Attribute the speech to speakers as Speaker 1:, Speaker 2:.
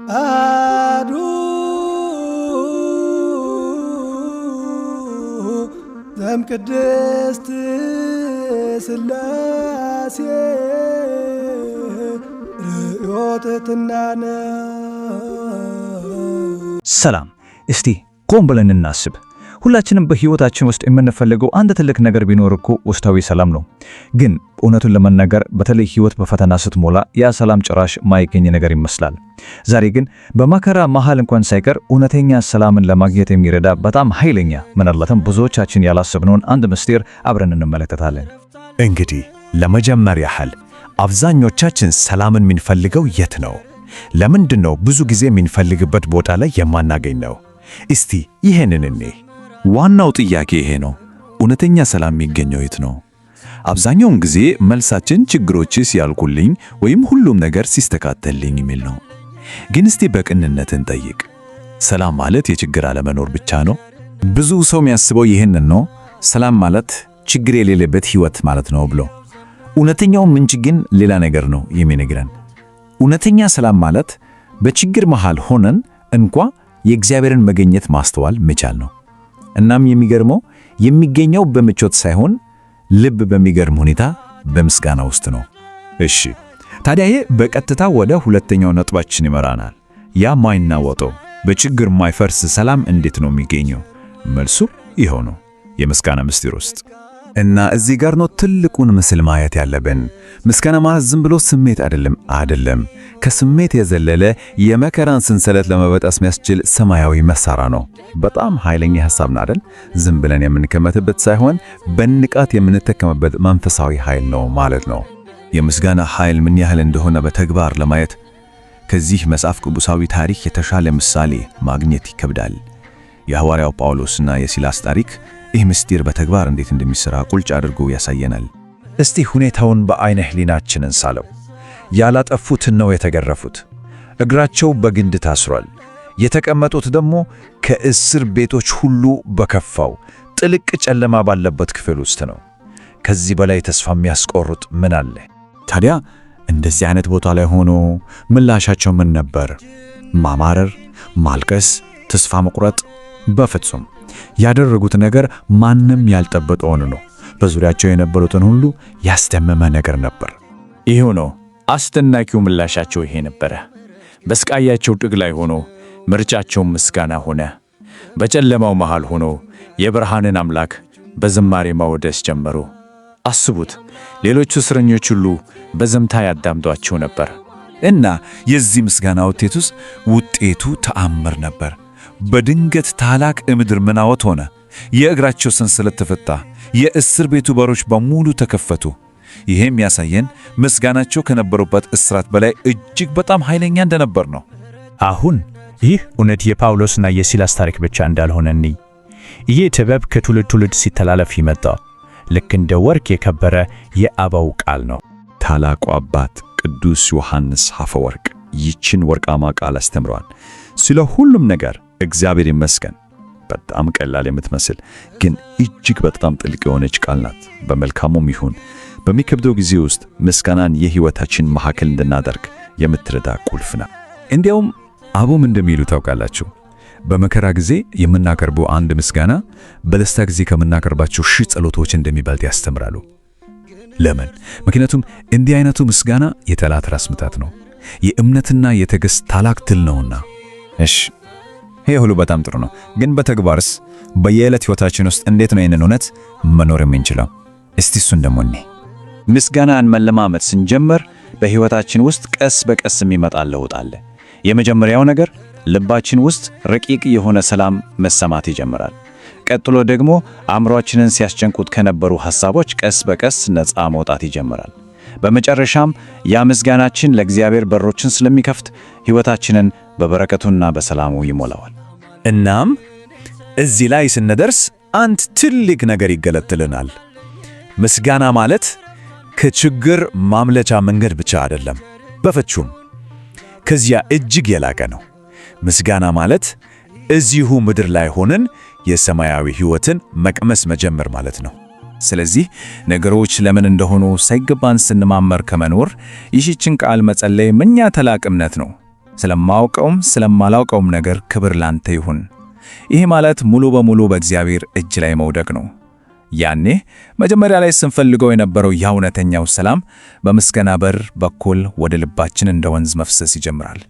Speaker 1: አሐዱ ዘእምቅድስት ሥላሴ ርእዮ ትሕትናነ።
Speaker 2: ሰላም። እስቲ ቆም ብለን እናስብ። ሁላችንም በህይወታችን ውስጥ የምንፈልገው አንድ ትልቅ ነገር ቢኖር እኮ ውስጣዊ ሰላም ነው። ግን እውነቱን ለመናገር በተለይ ህይወት በፈተና ስትሞላ ያ ሰላም ጭራሽ ማይገኝ ነገር ይመስላል። ዛሬ ግን በመከራ መሃል እንኳን ሳይቀር እውነተኛ ሰላምን ለማግኘት የሚረዳ በጣም ኃይለኛ፣ ምናልባትም ብዙዎቻችን ያላሰብነውን አንድ ምስጢር አብረን እንመለከታለን።
Speaker 3: እንግዲህ ለመጀመር ያህል አብዛኞቻችን ሰላምን የምንፈልገው የት ነው? ለምንድን ነው ብዙ ጊዜ የምንፈልግበት ቦታ ላይ የማናገኘው? እስቲ ይሄንን እኔ
Speaker 4: ዋናው ጥያቄ ይሄ ነው። እውነተኛ ሰላም የሚገኘው የት ነው? አብዛኛውን ጊዜ መልሳችን ችግሮች ሲያልቁልኝ ወይም ሁሉም ነገር ሲስተካከልልኝ የሚል ነው። ግን እስቲ በቅንነት እንጠይቅ። ሰላም ማለት የችግር አለመኖር ብቻ ነው?
Speaker 5: ብዙ ሰው የሚያስበው ይህንን ነው። ሰላም ማለት ችግር የሌለበት ህይወት ማለት ነው ብሎ። እውነተኛው ምንጭ ግን ሌላ ነገር ነው የሚነግረን። እውነተኛ ሰላም ማለት በችግር መሃል ሆነን እንኳ የእግዚአብሔርን መገኘት ማስተዋል መቻል ነው። እናም የሚገርመው የሚገኘው በምቾት ሳይሆን ልብ በሚገርም ሁኔታ በምስጋና ውስጥ ነው።
Speaker 4: እሺ፣ ታዲያ ይህ በቀጥታ ወደ ሁለተኛው ነጥባችን ይመራናል። ያ ማይናወጠው በችግር ማይፈርስ ሰላም እንዴት ነው የሚገኘው? መልሱ ይኸው ነው፣ የምስጋና ምስጢር ውስጥ።
Speaker 5: እና እዚህ ጋር ነው ትልቁን ምስል ማየት ያለብን። ምስጋና ማለት ዝም ብሎ ስሜት አይደለም አይደለም። ከስሜት የዘለለ የመከራን ሰንሰለት ለመበጠስ የሚያስችል ሰማያዊ መሳሪያ ነው። በጣም ኃይለኛ ሐሳብ ነው አይደል? ዝም ብለን የምንከመትበት ሳይሆን በንቃት የምንጠቀምበት መንፈሳዊ ኃይል ነው ማለት ነው።
Speaker 4: የምስጋና ኃይል ምን ያህል እንደሆነ በተግባር ለማየት ከዚህ መጽሐፍ ቅዱሳዊ ታሪክ የተሻለ ምሳሌ ማግኘት ይከብዳል። የሐዋርያው ጳውሎስና የሲላስ ታሪክ ይህ ምስጢር በተግባር እንዴት እንደሚሠራ ቁልጭ አድርጎ ያሳየናል።
Speaker 3: እስቲ ሁኔታውን በዐይነ ሕሊናችን እንሳለው። ያላጠፉትን ነው የተገረፉት። እግራቸው በግንድ ታስሯል። የተቀመጡት ደግሞ ከእስር ቤቶች ሁሉ በከፋው ጥልቅ ጨለማ ባለበት ክፍል ውስጥ ነው። ከዚህ በላይ ተስፋ የሚያስቆርጥ ምን አለ?
Speaker 4: ታዲያ እንደዚህ አይነት ቦታ ላይ ሆኖ ምላሻቸው ምን ነበር? ማማረር፣ ማልቀስ፣ ተስፋ መቁረጥ? በፍጹም። ያደረጉት ነገር ማንም ያልጠበቀውን ነው። በዙሪያቸው የነበሩትን ሁሉ ያስደመመ ነገር ነበር።
Speaker 6: ይሄው ነው አስደናቂው ምላሻቸው ይሄ ነበረ። በስቃያቸው ጥግ ላይ ሆኖ ምርጫቸው ምስጋና ሆነ። በጨለማው መሃል ሆኖ የብርሃንን አምላክ በዝማሬ ማወደስ ጀመሩ። አስቡት፣ ሌሎቹ እስረኞች ሁሉ በዝምታ ያዳምጧቸው ነበር።
Speaker 4: እና የዚህ ምስጋና ውጤት ውስጥ ውጤቱ ተአምር ነበር። በድንገት ታላቅ የምድር መናወጥ ሆነ። የእግራቸው ሰንሰለት ተፈታ። የእስር ቤቱ በሮች በሙሉ ተከፈቱ። ይሄም ያሳየን ምስጋናቸው ከነበሩበት እስራት በላይ እጅግ በጣም ኃይለኛ እንደነበር ነው።
Speaker 7: አሁን ይህ እውነት የጳውሎስና የሲላስ ታሪክ ብቻ እንዳልሆነ እንይ። ይህ ጥበብ ከትውልድ ትውልድ ሲተላለፍ ይመጣ ልክ እንደ ወርቅ የከበረ የአበው ቃል ነው።
Speaker 4: ታላቁ አባት ቅዱስ ዮሐንስ አፈወርቅ ይችን ወርቃማ ቃል አስተምሯል። ስለ ሁሉም ነገር እግዚአብሔር ይመስገን። በጣም ቀላል የምትመስል ግን እጅግ በጣም ጥልቅ የሆነች ቃል ናት። በመልካሙም ይሁን በሚከብደው ጊዜ ውስጥ ምስጋናን የሕይወታችን ማዕከል እንድናደርግ የምትረዳ ቁልፍ ናት።
Speaker 5: እንዲያውም አቡም እንደሚሉ ታውቃላችሁ፣ በመከራ ጊዜ የምናቀርበው አንድ ምስጋና በደስታ ጊዜ ከምናቀርባቸው ሺህ ጸሎቶች እንደሚበልጥ ያስተምራሉ። ለምን? ምክንያቱም እንዲህ አይነቱ ምስጋና የጠላት ራስ ምታት ነው፣ የእምነትና የትዕግሥት ታላቅ ድል ነውና።
Speaker 8: እሺ፣ ይሄ ሁሉ በጣም ጥሩ ነው። ግን በተግባርስ በየዕለት ሕይወታችን ውስጥ እንዴት ነው ይህንን እውነት መኖር የምንችለው? እስቲ እሱን ደግሞ እኔ
Speaker 6: ምስጋናን መለማመድ ስንጀምር በሕይወታችን ውስጥ ቀስ በቀስ የሚመጣ ለውጥ አለ። የመጀመሪያው ነገር ልባችን ውስጥ ረቂቅ የሆነ ሰላም መሰማት ይጀምራል። ቀጥሎ ደግሞ አእምሯችንን ሲያስጨንቁት ከነበሩ ሐሳቦች ቀስ በቀስ ነፃ መውጣት ይጀምራል። በመጨረሻም ያ ምስጋናችን ለእግዚአብሔር በሮችን ስለሚከፍት ሕይወታችንን በበረከቱና በሰላሙ ይሞላዋል።
Speaker 3: እናም እዚህ ላይ ስንደርስ አንድ ትልቅ ነገር ይገለጥልናል። ምስጋና ማለት ከችግር ማምለጫ መንገድ ብቻ አይደለም፣ በፍጹም ከዚያ እጅግ የላቀ ነው። ምስጋና ማለት እዚሁ ምድር ላይ ሆነን የሰማያዊ ሕይወትን መቅመስ መጀመር ማለት ነው።
Speaker 5: ስለዚህ ነገሮች ለምን እንደሆኑ ሳይገባን ስንማመር ከመኖር ይህችን ቃል መጸለይ ምንኛ ታላቅ እምነት ነው። ስለማውቀውም ስለማላውቀውም ነገር ክብር ላንተ ይሁን። ይህ ማለት ሙሉ በሙሉ በእግዚአብሔር እጅ ላይ መውደቅ ነው። ያኔ መጀመሪያ ላይ ስንፈልገው የነበረው ያ እውነተኛው ሰላም በምስጋና በር በኩል ወደ ልባችን እንደ ወንዝ መፍሰስ ይጀምራል።